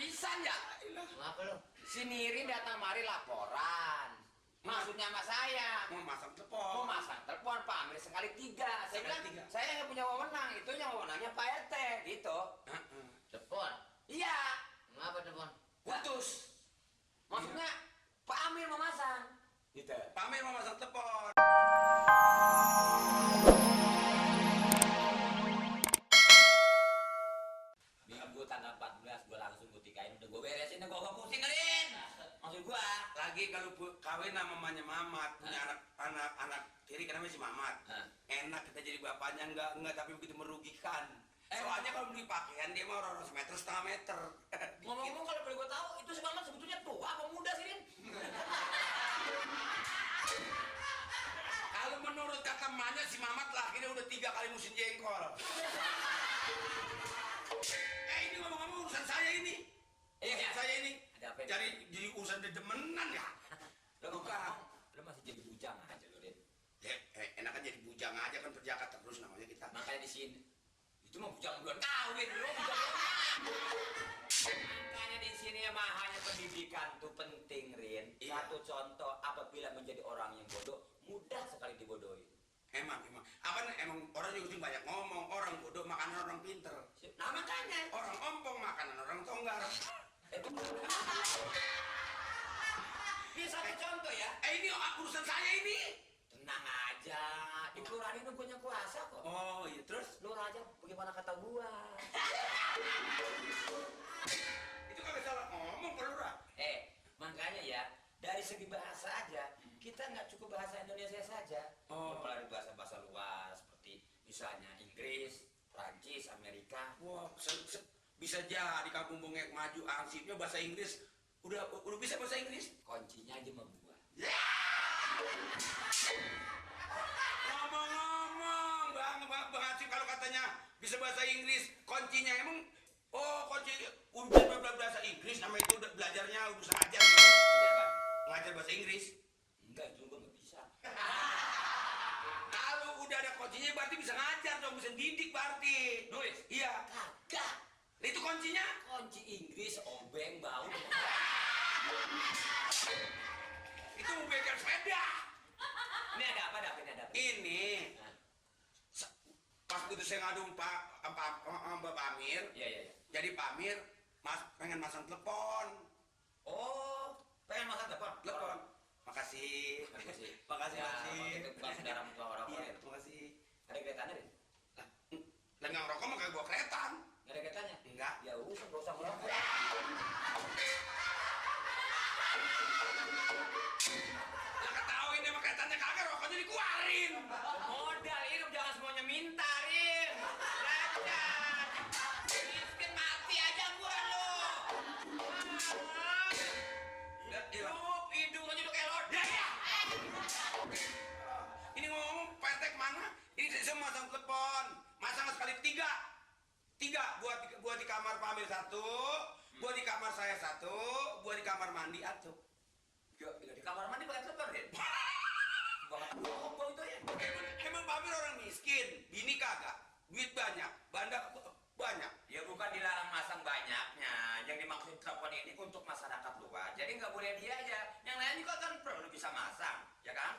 pisan ya. Ngapa lu? Si Nirin datang mari laporan. Maksudnya sama saya. Mau masang Mau telepon. masang telepon Pak Amir sekali 3. Saya bilang, Sekali 3. saya nggak punya wewenang. Itu yang wewenangnya Pak RT, gitu. Telepon. Iya. Ngapa telepon? Putus. Maksudnya Pak Amir mau masang. Gitu. Pak Amir mau masang telepon. Minggu tanggal 14 gue langsung gue tikain. Udah gue beresin, udah gue pusing kalian. Maksud gue. Lagi kalau kawin sama mamanya Mamat, punya anak tiri kan namanya si Mamat. Enak kita jadi bapaknya enggak tapi begitu merugikan. Soalnya kalau beli pakaian dia mau orang semeter setengah meter. Ngomong-ngomong kalau boleh gue tahu, itu si Mamat sebetulnya tua apa muda sih, Rin? Kalau menurut kata emaknya si Mamat lahirnya udah 3 kali musim jengkol. Ini ngomong-ngomong urusan saya ini. Iya. Saya ini. Ada apa ini? Jadi urusan dedemenan ya. Lo Bukan. Lo masih jadi bujang aja lo, Rin. Ya, enakan jadi bujang aja kan perjaka terus namanya kita. Makanya di sini itu mah bujang belum kawin lo bujang. Makanya di sini mah hanya pendidikan tuh penting, Rin. Iya. Satu contoh, apabila menjadi orang yang bodoh, mudah sekali dibodohi. Emang orang juga banyak ngomong, orang bodoh makanan orang pinter. Nah makanya. Orang ompong makanan orang tonggar. Ini satu contoh ya. Ini urusan saya ini. Tenang aja. Di kelurahan ini punya kuasa kok. Oh iya terus? Lu aja bagaimana kata gua. Itu kagak salah ngomong Pak Lurah. Makanya ya, dari segi bahasa aja, kita nggak cukup bahasa Indonesia saja. Mulai dari bahasa-bahasa luar seperti misalnya Inggris, Prancis, Amerika. Wah, bisa jadi kampung bongek maju ansipnya bahasa Inggris. Udah bisa bahasa Inggris? Kuncinya aja sama gua. Ngomong-ngomong, Bang Hansip kalau katanya bisa bahasa Inggris, kuncinya emang kunci udah bahasa Inggris namanya itu belajarnya udah ngajar gitu. Ngajar bahasa Inggris. Enggak, itu gua nggak bisa. Kalau udah ada kuncinya berarti bisa ngajar dong, bisa didik berarti. Nulis? Iya. Kagak. Itu kuncinya? Kunci Inggris, obeng, bau. Itu mau bengkel sepeda. Ini ada apa? Ini pas itu saya ngadu Mbak Amir. Iya. Jadi Pak Amir pengen masang telepon. Oh, pengen makan telepon? Telepon. Makasih. Makasih. Itu bukan saudara muka orang. Iya, makasih. Ada kaitannya, Rin? Lah nggak ngerokok mah kayak gua keretan. Nggak ada kaitannya? Enggak. Ya usah, nggak usah ngerokok. Lah ketahuin emang keretannya kagak, rokoknya dikeluarin. Modal, Rin, jangan semuanya minta, Rin. Belajar. Miskin mati aja gua lo. Hidung aja udah kayak lodeh ya. Ini ngomong petek mana? Ini saya masang telepon. Masang sekali 3 buat di kamar Pak Amir 1, buat di kamar saya 1, buat di kamar mandi atuh. Di kamar mandi pakai telepon, Rin. Banget itu ya. Emang Pak Amir orang miskin, bini kagak, duit banyak, banda banyak. Ya bukan dilarang masang banyaknya. Yang dimaksud telepon ini untuk masyarakat luas. Jadi nggak boleh dia aja. Yang lain juga kan perlu bisa masang, ya kan?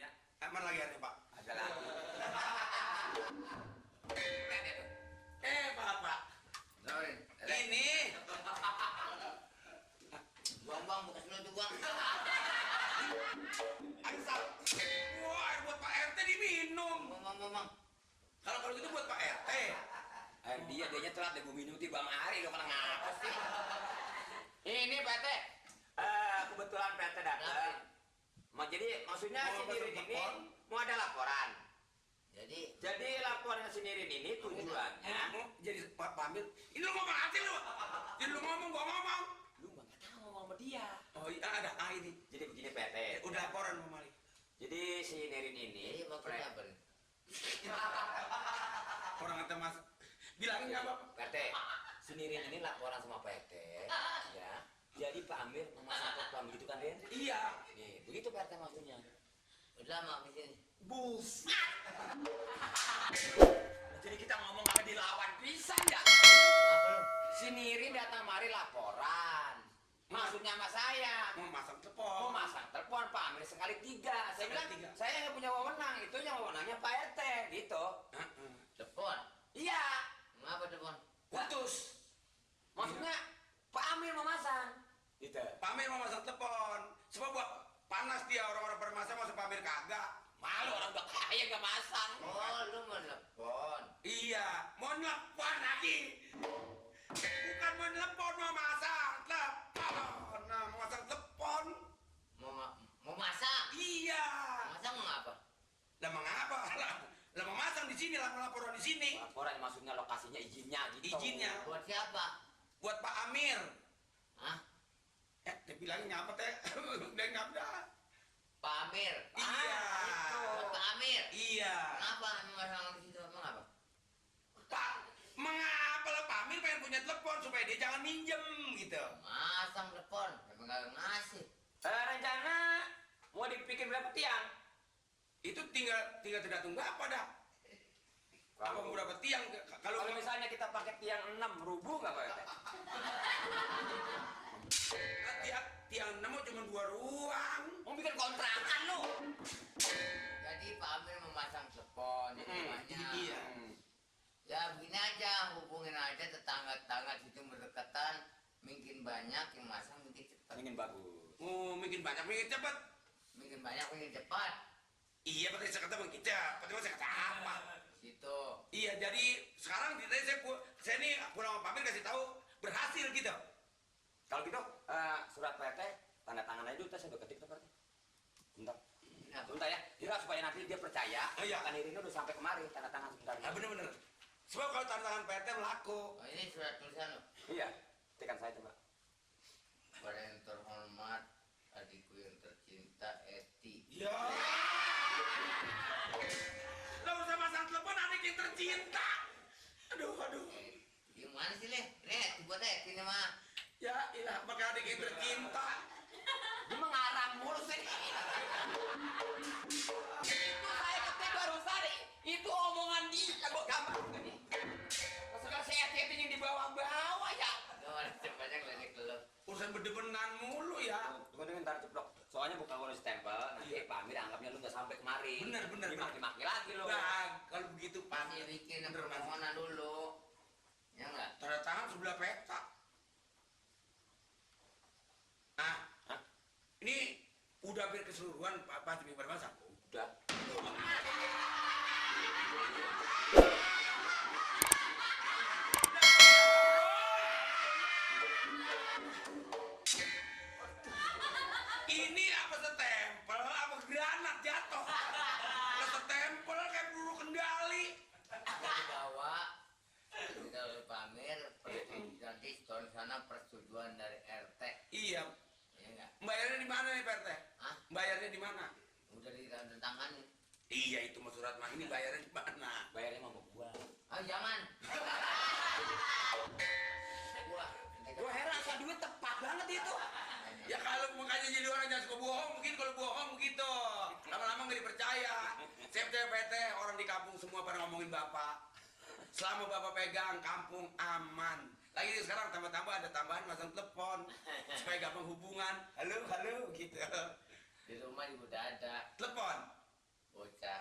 Ya, Emang lagi ada Pak? ada lagi. Pak. Rin. Ini Bang, bekas lu tuh, Bang. asal. Wah, air buat Pak RT diminum. Bang. Kalau gitu buat Pak RT. Dianya telat deh gue minum Bang Ari, lo kena ngapa sih? Ini PT. Kebetulan PT datang. Jadi maksudnya si Mau Nirin masuk ini telepon? mau ada laporan. Jadi Laporan si Nirin ini tujuannya. Jadi Pak Amir, ini lu ngomong aja lu. Jadi lu ngomong, gua ngomong. Lu nggak tahu ngomong sama dia. Oh iya ada ini. Jadi begini PT. Udah laporan Pak Mali. Jadi si Nirin ini. maksudnya apa, Rin? Orang kata Mas bilangin nggak apa? PT. Si Nirin ini laporan sama PT. Ya. Jadi Pak Amir memasang telepon gitu kan, Rin? Iya. Nih, begitu PT maksudnya. Udah lama di sini. Bus. Jadi kita ngomong apa dilawan pisan ya. Kenapa lu? Si Niri datang mari laporan. Maksudnya sama saya. Mau masang Mau telepon. masang telepon Pak Amir sekali 3. Saya bilang, Sekali 3. saya nggak punya wewenang. Itu yang wewenangnya Pak RT. Gitu. Telepon. Iya. Kenapa telepon? Putus. Maksudnya Pak Amir mau masang. Gitu. Pak Amir mau masang telepon. Sebab buat panas dia orang-orang bermasang masuk Pak Amir kagak. Malu orang udah kaya nggak masang. Oh, lu mau telepon. Iya, mau nelpon lagi. Bukan mau nelpon, mau masang telepon. Nah, mau masang telepon. Mau masak? Iya. Masak mau apa? Lah mengapa? Lah mau masang di sini, lah mau laporan di sini. Laporan maksudnya lokasinya izinnya gitu. Izinnya Buat siapa? buat Pak Amir. Hah? Dia bilangnya ngapa teh? Dia ngapa? Pak Amir. Iya. Buat Pak Amir. Iya. Kenapa masang di situ? Kenapa? Pak, mengapa lah Pak Amir pengen punya telepon supaya dia jangan minjem gitu. Masang telepon. Tapi nggak ngasih. Rencana mau dibikin berapa tiang? Itu tinggal tidak tunggu apa dah? Apa mau dapat tiang? Kalau misalnya kita pakai tiang 6 rubuh nggak Pak RT? tiang nemu cuma 2 ruang. Mau bikin kontrakan lu? Jadi Pak Amir memasang telepon di rumahnya. Iya. Ya begini aja, hubungin aja tetangga-tetangga situ berdekatan. Mungkin banyak yang masang, mungkin cepat. Ingin bagus. Oh, mungkin banyak, mungkin cepat. Mungkin banyak, mungkin cepat. Iya, berarti saya kata mungkin cepat. Berarti saya kata apa? Situ. Iya, jadi sekarang saya nih pulang sama Pak Amir kasih tahu berhasil gitu. Kalau gitu surat Pak RT tanda tangan aja dulu, saya udah ketik tuh Pak RT. Bentar. Bentar ya. Kira supaya nanti dia percaya. Oh, iya. Kan Irina udah sampai kemari tanda tangan sebentar. Nah, bener-bener. Sebab kalau tanda tangan Pak RT melaku. Oh, ini surat tulisan lo. Iya. Ketikan saya coba. Pada yang terhormat, adikku yang tercinta, Eti. Ya. Lah usah masang telepon adik yang tercinta. Aduh. Gimana sih, Le? Eti buat Eti nih, mah. Ya, ilah, maka adik yang tercinta. Dia mengarang mulu sih. Itu saya ketik barusan. Itu omongan dia gua gambar. Sekarang saya hati-hati yang di bawah-bawah ya. Gimana cepatnya ngeledek lo? Urusan bedebenan mulu ya. Tunggu ntar ceplok. Soalnya bukan ngurus stempel, nanti Pak Amir anggapnya lu nggak sampai kemari. Bener. Dimaki-maki lagi lu. Nah, kalau begitu Pak, Pasti bikin permohonan dulu. Ya enggak? tanda tangan sebelah peta. Nah, Hah? ini udah hampir keseluruhan Pak Timing Bermasa. Udah. Ini apa setempel, apa granat jatuh? Kalau setempel kayak peluru kendali. Kita bawa kita oleh Pak Amir, nanti setor sana persetujuan dari RT. Iya, Ya enggak? bayarnya di mana nih Pak RT? Hah? Bayarnya di mana? Udah ditandatangani. Iya itu mas surat mah ini bayarnya di mana? Bayarnya mau gua. Ah, jangan. Gua. Gua heran asal duit tepat banget itu. Ya kalau makanya jadi orang jangan suka bohong, mungkin kalau bohong begitu. Lama-lama nggak dipercaya. Saya percaya PT, orang di kampung semua pada ngomongin Bapak. Selama Bapak pegang, kampung aman. Lagi sekarang tambah-tambah ada tambahan masang telepon. Supaya gampang hubungan. Halo, gitu. Di rumah juga udah ada Telepon. bocah.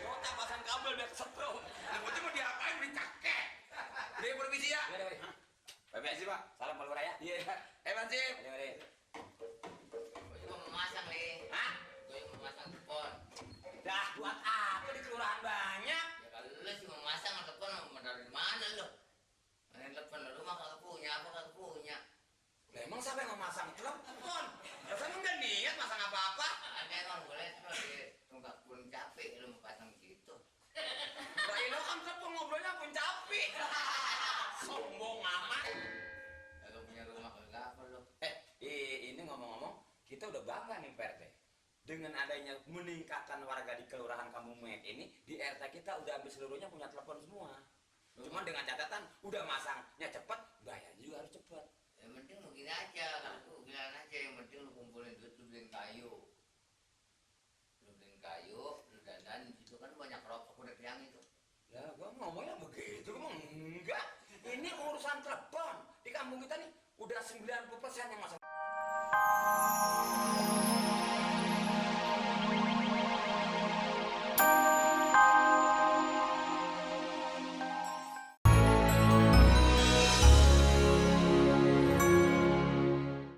Gua tak pasang kabel biar kesetrum. Nah, bocah mau diapain? Dicakek. Dia permisi ya. Iya, deh. Permisi, Pak. Salam Pak Raya. Iya. Mansip. Ayo, deh. Gua juga mau masang, Le. Hah? Gua yang mau masang telepon. Dah, buat apa di kelurahan banyak? Ya kalau lu sih mau masang telepon, mau taruh di mana lu? Mana telepon lu mah kagak punya, apa kagak punya? Lah emang siapa yang mau masang telepon? Rasanya nggak niat masang apa-apa. Ada emang boleh tuh di tunggak pun capek lu mau pasang gitu. Lah ini kan telepon ngobrolnya pun capek. Sombong amat. Kagak punya rumah kagak apa lu? Ini ngomong-ngomong, kita udah bangga nih Pak RT. Dengan adanya meningkatkan warga di Kelurahan Kampung Mayat ini, di RT kita udah hampir seluruhnya punya telepon semua. Cuman dengan catatan, udah masangnya cepet, bayarnya juga harus cepet. Yang penting lu gini aja, kalau lu bilang aja yang penting lu kumpulin duit, lu beliin kayu. Lu beliin kayu, lu dandan, di situ kan banyak rokok udah yang itu. kampung kita nih udah 90% yang masalah.